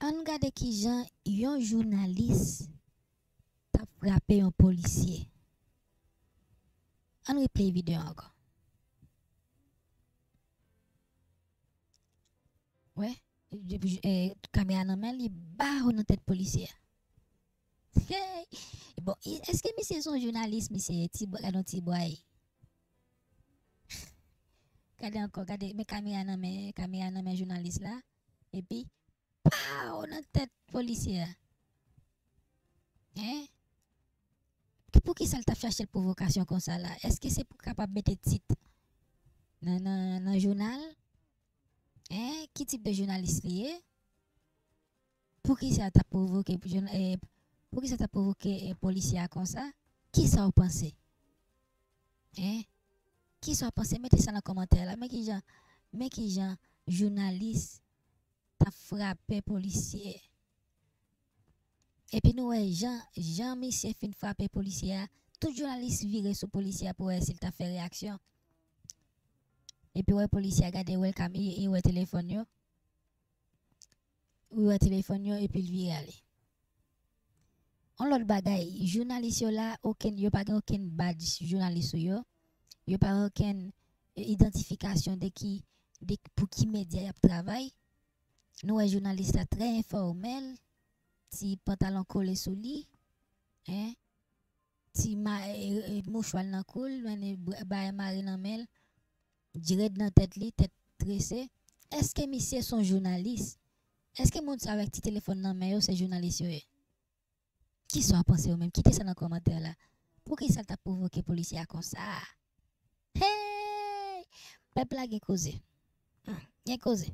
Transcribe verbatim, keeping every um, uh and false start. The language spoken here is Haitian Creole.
Ann gade kijan yon jounalis t ap frape yon polisye. Ann replay videyo a ankò. Wè, kamera nan men li, baw nan tèt polisye a. Hey! Bon, èske misye se yon jounalis, misye? Ti bwa, gade yon ti bwa. Gade ankò, gade, men kamera nan men, kamera nan men jounalis la. Epi, paw nan tèt polisye a. Hein? Poukisa l t ap chache l pwovokasyon konsa la? Èske se pou kapab mete tit nan, nan, nan jounal? Hein? Ki tip de jounalis li ye? Poukisa l t ap pwovoke, eh, poukisa l t ap pwovoke, eh, polisye a konsa? Kisa w panse? Hein? Kisa w panse? Mete sa nan kòmantè la. Men kijan, men kijan jounalis t ap frape polisye. Epi nou wè jan, jan misye fin frape polisye a, tout jounalis vire sou polisye a pou wè si l t ap fè reyaksyon. Epi wè polisye a gade, wè l ka, li, li wè telefòn yo. Li wè telefòn yo epi l vire ale. Yon lòt bagay, jounalis yo la, okenn, yo pa gen okenn badge jounalis sou yo. Yo pa gen okenn, eh, idantifikasyon de ki, de pou ki medya y ap travay. Nou wè jounalis la trè enfòmèl, ti pantalon kole sou li, hein, ti ma-, eh, eh, mouchwa l nan kou l, mennen bra-, bagay mare nan men l, dirèd nan tèt li, tèt trese. Èske misye se yon jounalis? Èske moun sa avèk ti telefòn nan men yo se jounalis yo ye? Kisa w panse ou menm? Kite sa nan kòmantè la. Poukisa l t ap pwovoke polisye a konsa? Hey! Pèp la gen koze. Hmm, gen koze.